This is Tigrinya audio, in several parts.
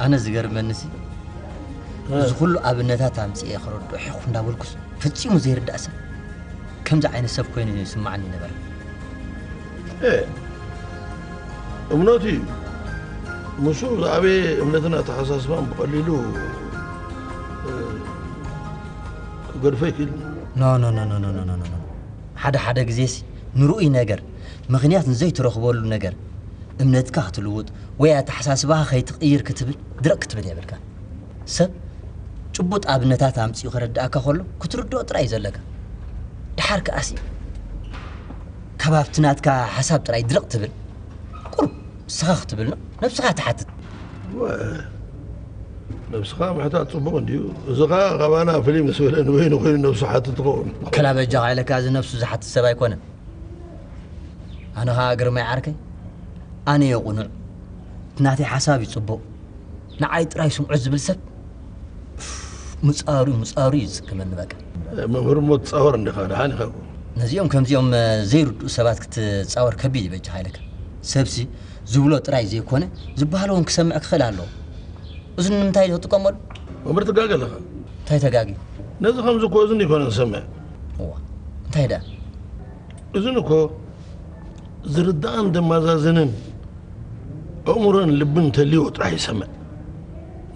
ኣነ ዝገርመንሲ፣ እዚ ኩሉ ኣብነታት ኣምጺኤ ክረድኦ ሒኹ እንዳበልኩስ፣ ፈጺሙ ዘይርዳእ ሰብ ከምዚ ዓይነት ሰብ ኮይኑ ይስማዓኒ ነበረ። እምነቱ እዩ። ምስኡ ዝዓበየ እምነትን ኣተሓሳስባን ብቐሊሉ ክገድፎ ይክእል። ኖ ኖ ኖ ኖ ኖ ኖ ኖ ኖ ሓደ ሓደ ግዜሲ፣ ንርኡይ ነገር ምኽንያት ንዘይትረኽበሉ ነገር እምነትካ ክትልውጥ ወይ ኣተሓሳስባኻ ከይትቕይር ክትብል ድርቕ ክትብል የብልካ። ሰብ ጭቡጥ ኣብነታት ኣምጺኡ ከረድኣካ ከሎ ክትርድኦ ጥራይ እዩ ዘለካ። ድሓር ከኣሲ፣ ካብ ኣብቲ ናትካ ሓሳብ ጥራይ ድርቕ ትብል፣ ቁሩብ ንስኻ ክትብል ነው ነብስኻ ትሓትት። ነብስኻ ምሕታት ጽቡቕ እንድዩ። እዚ ኸኣ ካባና ፍልይ ምስ በለ ንበይኑ ኮይኑ ነብሱ ሓትት ትኸውን። ከላ በጃኻ ኢለካ፣ እዚ ነብሱ ዝሓትት ሰብ ኣይኮነን። ኣነ ኸኣ ግርማይ ዓርከይ፣ ኣነ እየ ቁኑዕ፣ እቲ ናተይ ሓሳብ እዩ ጽቡቕ፣ ንዓይ ጥራይ ስምዑ ዝብል ሰብ ምጻሩ ምጻሩ እዩ ዝጽግመኒ በቃ። መምህር እሞ ትጻወር እንዲኻ፣ ደሓን ኢኻ እኮ። ነዚኦም ከምዚኦም ዘይርድኡ ሰባት ክትጻወር ከቢድ እዩ በጃኻ ኢለካ። ሰብሲ ዝብሎ ጥራይ ዘይኮነ ዝበሃሎ እውን ክሰምዕ ክኽእል ኣለዎ። እዝኒ ንምንታይ እዩ ዝጥቀመሉ? መምህር ትጋገ ኣለኻ። እንታይ ተጋግዩ? ነዚ ከምዚ እኮ እዝኒ ይኮነ ዝሰምዕ። እዋ እንታይ ደኣ? እዝኒ እኮ ዝርዳእን ዘማዛዝንን ኣእምሮን ልብን እንተልዮ ጥራሕ ይሰምዕ።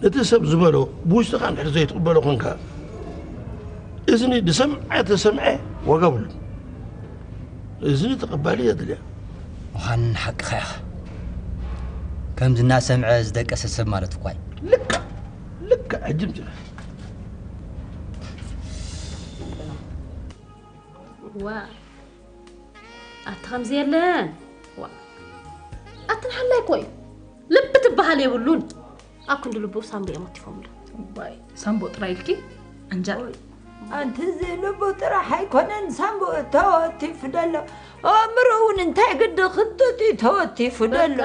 ነቲ ሰብ ዝበሎ ብውሽጥኻ እንድሕር ዘይትቕበሎ ኮንካ እዝኒ ዝሰምዐ ተሰምዐ ዋጋ ብሉን። እዝኒ ተቐባሊ የድልያ። ምዃን ሓቅኻ ኢኻ። ከምዚ እናሰምዐ ዝደቀሰ ሰብ ማለት እኳ እዩ። ልክዕ ልክዕ ሕጂ ምፅእ። ዋ ኣቲ ከምዚ የለን። ዋ ኣቲ ንሓላይ እኮ እዩ። ልቢ ትበሃል የብሉን። ኣብ ክንዲ ልቡ ሳምቦ እዮም ወቲፎምሉ። ዋይ ሳምቦ ጥራይ ኢልኪ ዕንጃል። ኣንቲ እዚ ልቡ ጥራሕ ኣይኮነን ሳምቦ ተወቲፉ ደሎ ኣእምሮ እውን እንታይ ግዲ ክጥጥ እዩ ተወቲፉ ደሎ።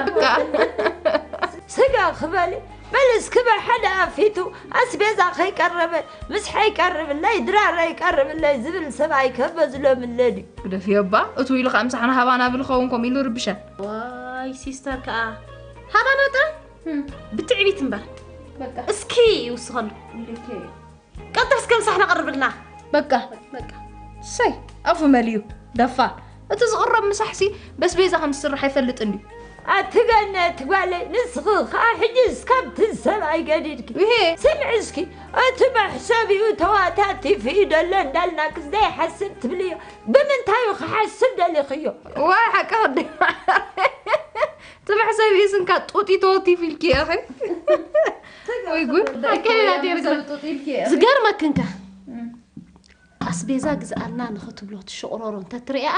ስጋ ክበሊ በል እስኪ ብሓደ ኣፊቱ ኣስቤዛ ከይቀረበ ምስሓ ይቀርብለይ ድራር ኣይቀርብለይ ዝብል ሰብኣይ ከበዝሎምለ ድዩ? ግደፍዮ እባ እቱ ኢሉ ከዓ ምሳሕና ሃባና ብልኸውን ከምኡ ኢሉ ርብሸን። ዋይ ሲስተር ከዓ ሃባና ጥራይ ብትዕቢት እምበር እስኪ ይውስኸሉ። ቀልጥፍ እስከ ምሳሕ ነቕርብልና። በቃ በቃ ሰይ ኣፉ መሊዩ ደፋር። እቲ ዝቕረብ ምሳሕሲ በስቤዛ ከም ዝስራሕ ኣይፈልጥን ድዩ? ኣቲ ገነት ጓለይ ንስኺ ኸዓ ሕጂ እስካብቲ ሰብኣይ ገዲድኪ ይሄ ስምዒ እስኪ እቲ መሕሰቢኡ ተዋታቲፉ እዩ ደሎ እንዳልናክስ ዘይሓስብ ትብልዮ ብምንታይ እዩ ክሓስብ ደሊኽዮ? ዋይ ሓቂ ወዲ እቲ መሕሰቢኡ ስንካ ጡጢ ተወቲፉ ኢልኪ ኢኺ። ወይ ጉድ ኣከለላ ደርዘ ዝገርመክንከ ኣስቤዛ ግዝኣልና ንኽትብሎ ትሽቕረሮ እንተትርእያ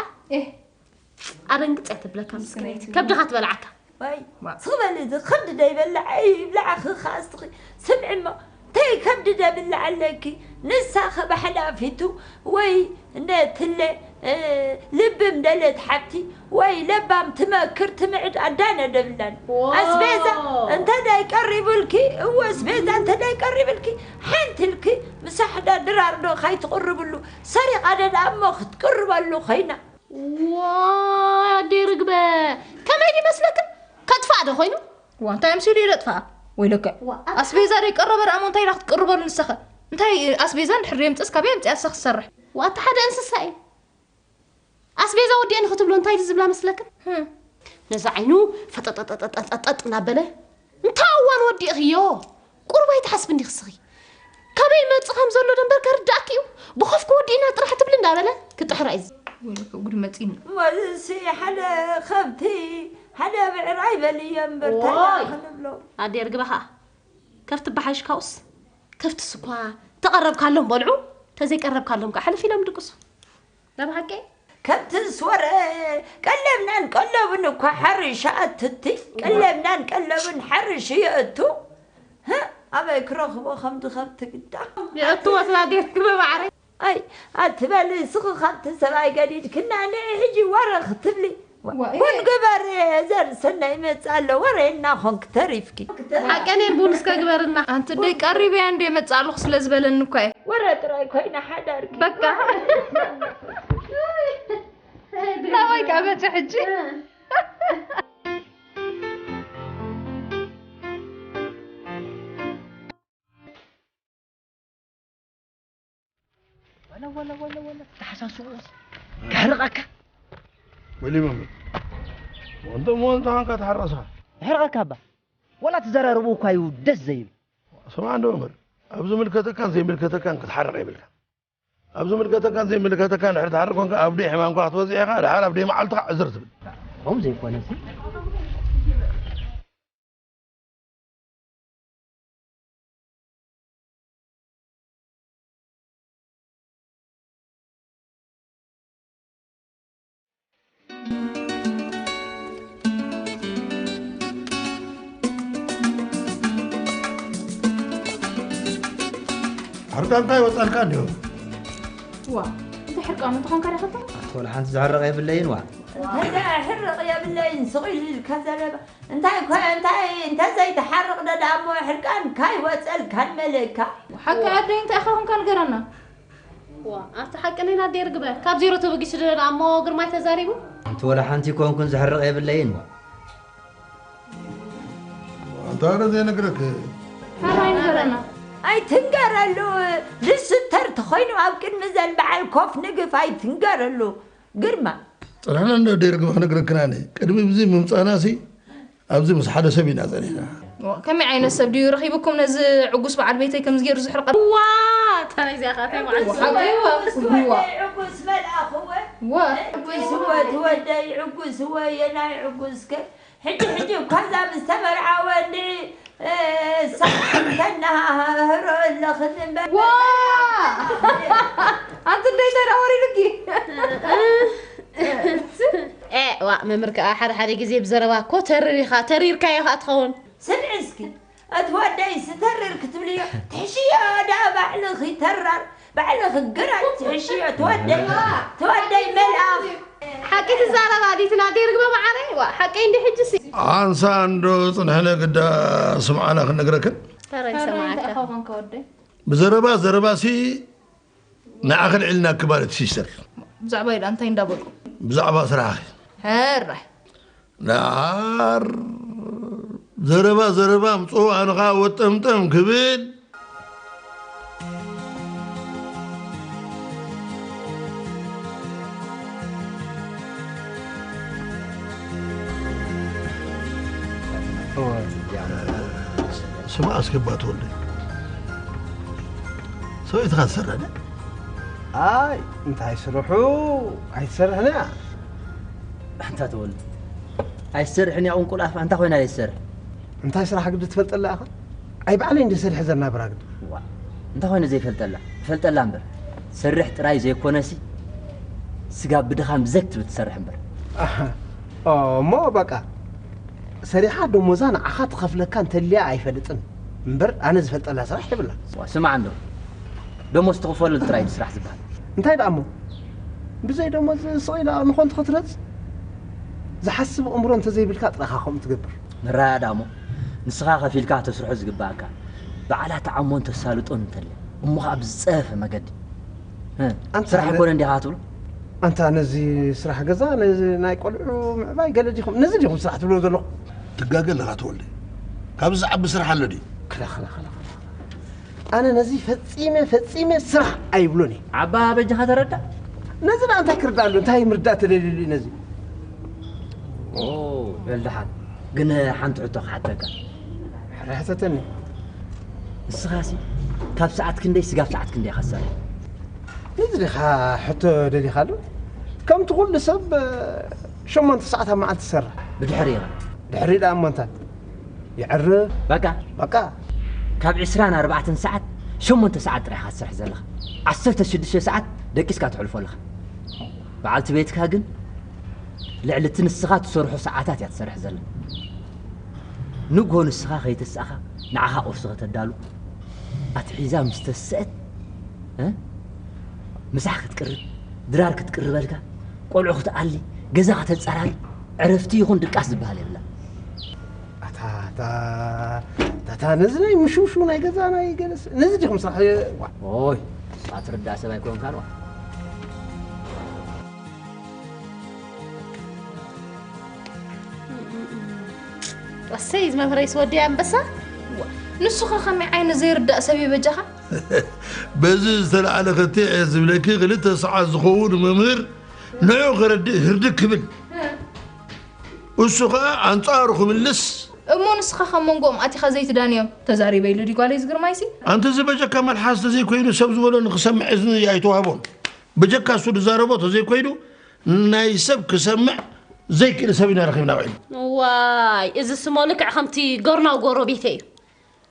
ኣደንግፀ ትብለካ ምስክነይቲ ከብድኻ ትበልዓካ። ዋይ ስኽበሊ እዚ ከብዲ ደይበልዐ ይብልዓኺ ኸዓ እስኺ ስምዒ እሞ ተይ ከብዲ ደብልዕ ኣለኪ ንሳ ኸባሕላፊቱ ወይ ነትለ ልብም ደለት ሓብቲ ወይ ለባም ትመክር ትምዕድ ኣዳነ ደብላን ኣስቤዛ እንተ ደይቀሪቡልኪ እወ ኣስቤዛ እንተ ደይቀሪብልኪ ሓንቲ ኢልኪ ምሳሕዳ ድራር ዶ ካይትቕርብሉ ሰሪቓ ደኣ እሞ ክትቅርበሉ ኮይና ዋይ ኣደይ ርግበ ከመይ ድመስለክን ከጥፋእ ዶ ኮይኑ ዋ እንታይ ኣምሲሉ እዩ ደጥፋኣ ወይለከ ኣስቤዛ ደይ ቀረበ ደኣ እንታይ ኢላ ክትቅርበሉ ንሰኸ እንታይ ኣስቤዛ እንድሕር ደየምፅእስ ካበይ ኣምፅኣ ንሰ ክትሰርሕ ዋታ ሓደ እንስሳ እዩ ኣስቤዛ ወዲአን ክትብሎ እንታይ ዝብላ መስለክን ነዛ ዓይኑ ፈጠጠጠጠጠጠጥ እናበለ እንታይ እዋን ወዲእኽዮ ቁሩብ ኣይትሓስቢ እንዲኺ ስኺ ካበይ ይመጽእ ከም ዘሎ ደንበር ከርድኣኪ እዩ ብኾፍ ክወዲእና ጥራሕ ትብሊ እንዳበለ ክጥሕራ እዩ ወይለከ ጉድ መጺና እሞዝሲ ሓደ ከብቲ ሓደ ብዕራይ በልዮ እምበር እንታይ ዋይ! ደኣ ክንብሎ ኣዴር ግባ ኸኣ ከፍቲ በሓይሽ ካውስ ከፍትስ እኳ ተቐረብካሎም በልዑ ተዘይቀረብካሎም ከኣ ሕልፍ ኢሎም ድቅሱ ናብ ሓቂ ከብትስ ወረ ቀለብናን ቀለቡን እኳ ሓርሽ ኣትቲ ቀለብናን ቀለቡን ሓርሽ የእቱ ኣበይ ክረኽቦ ከምዚ ከብቲ ግዳ የእቱ ወስላ ዴት ግበ ማዕረ ኣይ ኣትበሊ ስኺ ካብቲ ሰብኣይ ገዲድክና ንዒ ሕጂ ወረ ክትብሊ ቡን ግበሪ ዘር ሰናይ ይመጽእ ኣሎ ወረ እናኾንክ ተሪፍኪ ሓቀኔን ቡን እስከ ግበርና ኣንቲ ደይ ቀሪበያ እንደ መጻሉኽ ስለ ዝበለኒ እኳ እየ ወረ ጥራይ ኮይና ሓዳርኪ በቃ ናባይ ከዓ መጽ ሕጂ ወለ ወለ ወለ ወለ ተሓሳስቦ ክሕርቐካ። ወሊ መምህር፣ ወንተ ሞንታ ኻንካ ተሓረሳ። ክሕርቐካ እባ። ወላ ትዘራረቡ እኳ እዩ ደስ ዘይብል። ስማዕ እንዶ መምህር፣ ኣብ ዝምልከተካን ዘይምልከተካን ክትሓርቕ የብልካ። ኣብ ዝምልከተካን ዘይምልከተካን ድሕሪ ትሓርቕ ኮንካ ኣብ ደይ ሕማምካ ክትወፅእ ኢኻ፣ ድሓር ኣብ ደይ መዓልትኻ ዕዝር ትብል። ከምኡ ዘይኮነሲ። ሕርቃንካ ይወጻልካ እንዲሁ። ዋ፣ እንታይ ሕርቃኑ እንተኾንካ ዳኸልካ? ኣንቲ ወላ ሓንቲ ዝሕረቕ የብለይን ዋ። እንታይ ደኣ ሕርቕ የብለይን፣ ስቕ ኢሉ ኢልካ ዘረባ። እንታይ ኮ-፣ እንታይ እንተዘይትሓርቕ ደኣ እሞ ሕርቃንካ ይወጸልካን መለካ። ሓቂ ኣደይ እንታይ ኢኻ ኮንካ ንገረና። ዋ፣ ኣብቲ ሓቂ ነይና ዴር ግበር። ካብ ዜሮ ተበጊሱ ደኣ እሞ ግርማይ ተዛሪቡ። ኣንቲ ወላ ሓንቲ ኮንኩን ዝሕርቕ የብለይን ዋ። ኣንታ ኧረ ዘይነግረክ። ሓራይ ንገረና። ኣይትንገረሉ። ልስተር ተኾይኑ ኣብ ቅድሚ ዘን በዓል ኮፍ ንግፍ ኣይትንገረሉ። ግርማ። ጽንሕና እንዶ ደርግ ክነግረክና ኣነ። ቅድሚ ብዚ ምምጻእናሲ ኣብዚ ምስ ሓደ ሰብ ኢና ጸኒሕና። ዋ፣ ከመይ ዓይነት ሰብ ድዩ ረኺብኩም ነዚ ዕጉስ በዓል ቤተይ ከምዚ ገይሩ ዝሕርቐ? ዋ፣ ታሪክ እዚኣ ኸኣ እንታይ መዓልቲ ሓቂ እዋ፣ ዕጉስ እዋ። ወደይ፣ ዕጉስ መልኣኽ እወ። ዋ። ዕጉስ እወ፣ ትወደይ ዕጉስ እወ፣ የናይ ዕጉስ ከ-፣ ሕጂ፣ ሕጂ እኳ እዛ ምስ ተመርዓወ እንድዒ፣ እ፣ ሳዕስዒት ተናህሮ ኣለኽን እምበር። ዋ! ኣንቲ ደይ ተዳወሪሉኪ? ኤ፣ ዋእ፣ መምህር ከኣ ሓደ ሓደ ግዜ ብዘረባ እኮ ተሪር ኢኻ፣ ተሪርካዮ ከኣ ትኸውን። ስምዒ እስኪ፣ እቲ ወደይ ዝተርር ክትብልዮ፣ ትሕሽዮ ደኣ ባዕልኺ ተራር። ባዕልኺ ግራጭ ትሕሽዮ፣ ትወደይ፣ ትወደይ መልኣኽ። ሓቂ ትዛረባ ዲትና ደርግበ መዓረይ? ዋ፣ ሓቀይ እንዲ ሕጅሲ። ኣንሳ እንዶ ጽንሕነ ግዳ ስምዓና ክንነግረክን። ተረይ ተረይ ሰማዕካ። እንታይ ኾንካ ወደይ? ብዘረባ ዘረባሲ ንዓኺ ልዕልና ክባለት ሲስተር። ብዛዕባ ኢላ እንታይ እንዳበልኩ? ብዛዕባ ስራሕኺ። ሕራይ። ደሓር ዘረባ ዘረባ ምጽኡ ኣነ ኸኣ ወጠምጠም ክብል። ስማዕ እስኪ እባ ተወልደ፣ ሰበይትኻ ትሰርሕ ድያ? ኣይ እንታይ ስርሑ ኣይትሰርሕን እያ። ኣንታ ተወልደ ኣይትሰርሕን እያ፣ ቁንቁል ኣፋ እንታይ ኮይና እያ ትሰርሕ? እንታይ ስራሕ ግዲ ትፈልጠላ ኢኻ? ኣይ ባዕለይ እንደ ሰሪሐ ዘናብራ ግዲ። ዋ፣ እንታይ ኮይነ ዘይፈልጠላ? እፈልጠላ እምበር። ትሰርሕ ጥራይ ዘይኮነሲ፣ ስጋብ ብድኻም ዘግ ትብል ትሰርሕ እምበር። ኣሃ። ኦ፣ እሞ በቃ፣ ሰሪሓ ደሞዛ ንዓኻ ትኸፍለካ እንተልያ ኣይፈልጥን እምበር፣ ኣነ ዝፈልጠላ ስራሕ የብላ። ዋ፣ ስማዕ እንዶ፣ ደሞዝ ትኽፈለሉ ጥራይ እዩ ስራሕ ዝበሃል። እንታይ ደኣ እሞ? ብዘይ ደሞዝ ስቕ ኢላ ንኾንት ክትረጽ? ዝሓስብ ኣእምሮ እንተዘይብልካ ጥራኻ ከምኡ ትገብር። ንራያ ደኣ እሞ፣ ንስኻ ከፊልካ ተስርሖ ዝግባኣካ፣ ባዕላ ተዓሞን ተሳልጦን እንተልያ፣ እሞ ኸኣ ብዝጸፈ መገዲ። እ፣ ኣንታ ስራሕ ነ-፣ ኣይኮነን ዲኻ ትብሎ? ኣንታ ነዚ ስራሕ ገዛ፣ ነዚ ናይ ቆልዑ ምዕባይ ገለ ዲኹም፣ ነዚ ዲኹም ስራሕ ትብልዎ ዘለኹም? ትጋገ ኣለኻ ተወልደ። ካብዚ ዝዓቢ ስራሕ ኣሎ ድዩ? ክላ፣ ክላ፣ ክላ፣ ክላ። ኣነ ነዚ ፈጺመ፣ ፈጺመ ስራሕ ኣይብሎን እየ። ዓባ በጃኻ ተረዳእ። ነዚ ደኣ እንታይ ክርዳእ ኣሎ? እንታይ ምርዳእ ተደልዩሉ እዩ ነዚ? ኦ፣ በል ደሓን። ግን ሓንቲ ሕቶ ክሓተካ። ሕራይ ሕተተኒ። ንስኻሲ ካብ ሰዓት ክንደይ ስጋብ ሰዓት ክንደይ ኢኻ ትሰርሕ? ነዚ ዲኻ ሕቶ ደሊኻሉ? ከምቲ ኩሉ ሰብ፣ ሸሞንተ ሰዓት ኣብ መዓልቲ ትሰርሕ። ብድሕሪኻ? ድሕሪ ደኣ እሞ እንታይ? የዕርፍ። በቃ? በቃ። ካብ ዕስራን ኣርባዕተን ሰዓት ሸሞንተ ሰዓት ጥራይ ኢኻ ትሰርሕ ዘለኻ። ዓሰርተ ሽዱሽተ ሰዓት ደቂስካ ተሕልፎ ኣለኻ። በዓልቲ ቤትካ ግን ልዕሊ እቲ ንስኻ ትሰርሖ ሰዓታት እያ ትሰርሕ ዘላ። ንግሆ ንስኻ ከይተሳእኻ ንዓኻ ቁርሲ ከተዳሉ፣ ኣትሒዛ ምስ ተሰአት፣ እ? ምሳሕ ክትቅርብ፣ ድራር ክትቅርበልካ፣ ቆልዑ ክትኣሊ፣ ገዛ ከተጸራሪ፣ ዕረፍቲ ይኹን ድቃስ ዝበሃል የብላን። ኣታ፣ ኣታ፣ ኣታ፣ ኣታ፣ ነዚ ናይ ምሽውሽው ናይ ገዛ ናይ ገለስ፣ ነዚ ዲኹም ስራሕ፣ ዋ። ኦይ፣ ኣትርዳእ ሰብ ኣይኮንካን፣ ዋ። ኣሰይ፣ እዚ መምህረይስ ወዲ ኣንበሳ። ንሱኸ ከመይ ዓይነት ዘይርዳእ ሰብ እዩ በጃኻ? በዚ ዝተላዕለ ከቲዕ እየ ዝብለኪ፣ ክልተ ሰዓት ዝኸውን መምህር ንዑ ከረድእ ህርድግ ክብል። እሱ ኸኣ ኣንጻሩ ክምልስ። እሞ ንስኻ ካብ መንጎኦም ኣቲኻ ዘይትዳንዮም ተዛሪበ ኢሉ ድዩ ጓለይ እዚ ግርማይሲ? ኣንቲ እዚ በጀካ መልሓስ ተዘይኮይኑ ሰብ ዝበሎ ንክሰምዕ እዝኒ ኣይተዋህቦን። በጀካ እሱ ዝዛረቦ ተዘይኮይኑ ናይ ሰብ ክሰምዕ ዘይክእል ሰብ ኢና ረኺብና ውዒልና። ዋይ፣ እዚ ስሞ ልክዕ ከምቲ ጎርናው ጎረቤተ እዩ።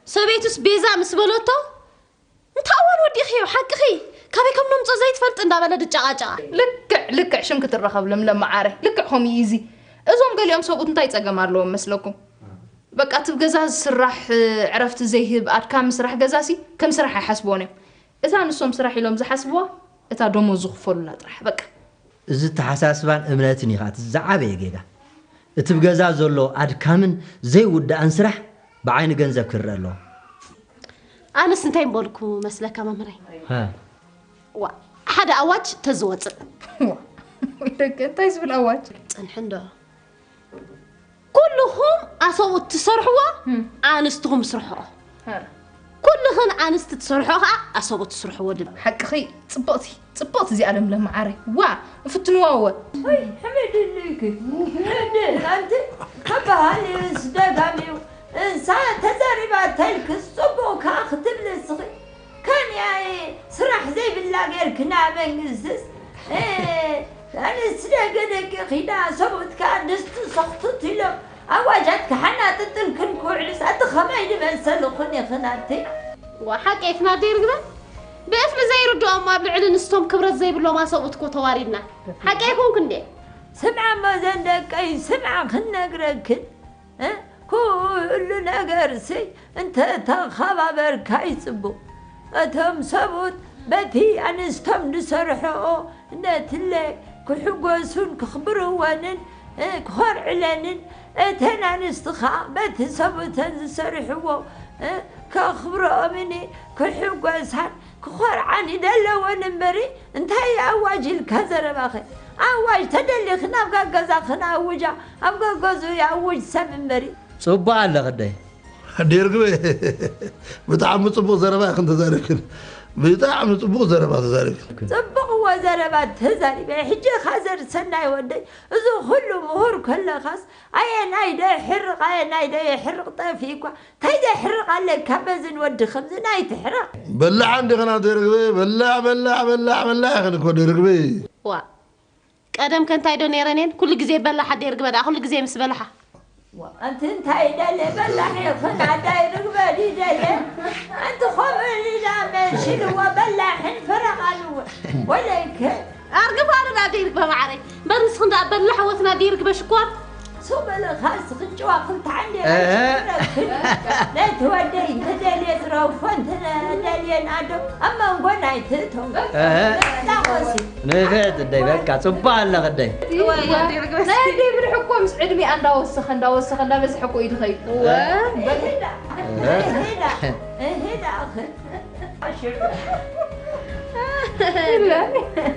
ሰበይቱስ ቤዛ ምስ በለቶ፣ "እንታይ እዋን ወዲእኽዮ? ሓቅኺ? ካበይ ከም ነምጾ ዘይትፈልጥ?" እንዳበለ ድጨቃጨቃ። ልክዕ፣ ልክዕ ሽም ክትረኸብ ለምለም መዓረ። ልክዕ ከምኡ እዩ እዚ። እዞም ገሊኦም ሰብኡት እንታይ ጸገም ኣለዎም መስለኩም? በቃ እቲ ገዛ ዝስራሕ ዕረፍቲ ዘይህብ ኣድካሚ ስራሕ ገዛሲ ከም ስራሕ ኣይሓስብዎን እዮም። እዛ ንሶም ስራሕ ኢሎም ዝሓስብዋ እታ ደሞዝ ዝኽፈሉላ ጥራሕ በቃ። እዚ ተሓሳስባን እምነትን እዩ ኸኣ እቲ ዝዓበየ ጌጋ። እቲ ብገዛ ዘሎ ኣድካምን ዘይውዳእን ስራሕ ብዓይኒ ገንዘብ ክረአ ኣለዎ። ኣነስ እንታይ ምበልኩ መስለካ መምህረይ? ሃ። ዋ፣ ሓደ ኣዋጅ ተዝወፅእ። ዋ፣ ወይ ደገ እንታይ ዝብል ኣዋጅ? ፅንሒ እንዶ። ኩልኹም ኣሰብኡት ትሰርሕዎ፣ ኣንስትኹም ስርሕኦ። ኩልኽን ኣንስቲ ትሰርሕኦ ኸዓ ኣሰብኡት ትስርሕዎ ድብል። ሓቅኺ፣ ፅብቕቲ፣ ፅብቕቲ እዚኣ ለምለም መዓረይ። ዋ፣ እፍትንዋ እወ። ወይ ሕምድልይኪ፣ ሕምድ ኣንቲ ከበሃል እዩስ ደጋም እዩ። እንሳ ተዛሪባ ተልክስ ፅቡቕ ከዓ ክትብሊ እስኺ። ከንያይ ስራሕ ዘይብላ ጌርክና መንግስትስ፣ እ፣ ኣንስቲ ደቂ ደቂ ኺዳ ሰብኡት ከዓ ድስቲ ሰኽቱት ኢሎም ኣዋጃት ክሓናጥጥልክን ክውዕልስ ኣቲ ኸማይ ድመሰልኹን ኢኽን ኣቲ። ዋ፣ ሓቂ ኢኽን ኣደይ ርግበ። ብእፍኒ ዘይርድኦም ኣብ ልዕሊ ንስቶም ክብረት ዘይብሎም ኣሰብኡት እኮ ተዋሪድና። ሓቂ ኣይኮንኩ እንዴ? ስምዓ እሞ ዘን ደቀይ፣ ስምዓ ክነግረክን። እ? ኩሉ ነገርሲ እንተ ተኸባበርካ ይጽቡቕ። እቶም ሰብኡት በቲ ኣንስቶም ዝሰርሕኦ ነትለ ክሕጎሱን ክኽብርወንን፣ እ፣ ክኾርዕለንን፣ እተን ኣንስቲ ኸኣ በቲ ሰብኡተን ዝሰርሕዎ፣ እ፣ ከኽብርኦምን ክሕጎሳን ክኾርዓን ይደለወን እምበሪ፣ እንታይ ኣዋጅ ኢልካ ዘረባኸ? ኣዋጅ ተደሊኺ ናብ ገገዛኽን ኣውጃ፣ ኣብ ገገዝኡ ይኣውጅ ሰብ እምበሪ። ጽቡቕ ኣለኺ ኣደይ። ኣደይ ርግበ፣ ብጣዕሚ ጽቡቕ ዘረባ ኢኽን ተዛሪብክን። ብጣዕሚ ጽቡቕ ዘረባ ተዛሪብክን። ጽቡቕ እዎ ዘረባ ተዛሪበ። ሕጂ ኻዘር ሰናይ ወደይ፣ እዚ ኹሉ ምሁር ከለኻስ፣ ኣየናይ ዶ የሕርቕ፣ ኣየናይ ዶ የሕርቕ ጠፊእኳ። እንታይ ዘሕርቕ ኣለካ በዝን ወዲ ከምዝን ኣይትሕረቕ። በላዕ እንዲኽን ኣደይ ርግበ፣ በላዕ፣ በላዕ፣ በላዕ፣ በላዕ ኢኽን እኮ ኣደይ ርግበ። ዋ፣ ቀደም ከ እንታይ ዶ ነይረን እየን? ኩሉ ግዜ በላሕ ኣደይ ርግበ ደኣ፣ ኩሉ ግዜ ምስ በላሓ። ዋ፣ ኣንቲ እንታይ ደልየ በላሕ ኢኽን ኣደይ ርግበ ድዩ ደልየ? ኣንቲ ኸምኡ ኢላ መሲልዎ በላሕን ፈረቓንዎ። ወለይከ ኣርግፋ ኣሉላ ኣደይ ርግበ መዓረይ። እምበር ንስኽን ደኣ በላሕ ወትና ኣደይ ርግበ ሽኮር። ሱቕ በሊ ኻልሲ ክንጭዋ ክልተ ዓንዴ እህ። ነቲ ወደይ እንተደልየ ዝረግፎ እንተደልየ ንኣዶ ኣብ መንጎ ናይ ትእቶም። እህ። ዳቆሲ። ንፍዕቲ ኣደይ፣ በቃ ጽቡቕ ኣለኺ ኣደይ። ወይ ኣደይ ርግበ። ናይ ኣደይ ብልሒ እኮ ምስ ዕድሜኣ እንዳወሰኸ፣ እንዳወሰኸ፣ እንዳበዝሐ እኮ እዩ ዝኸይድ። እወ። በል። እህ። እህ፣ ዳ። እህ፣ ዳ። እህ።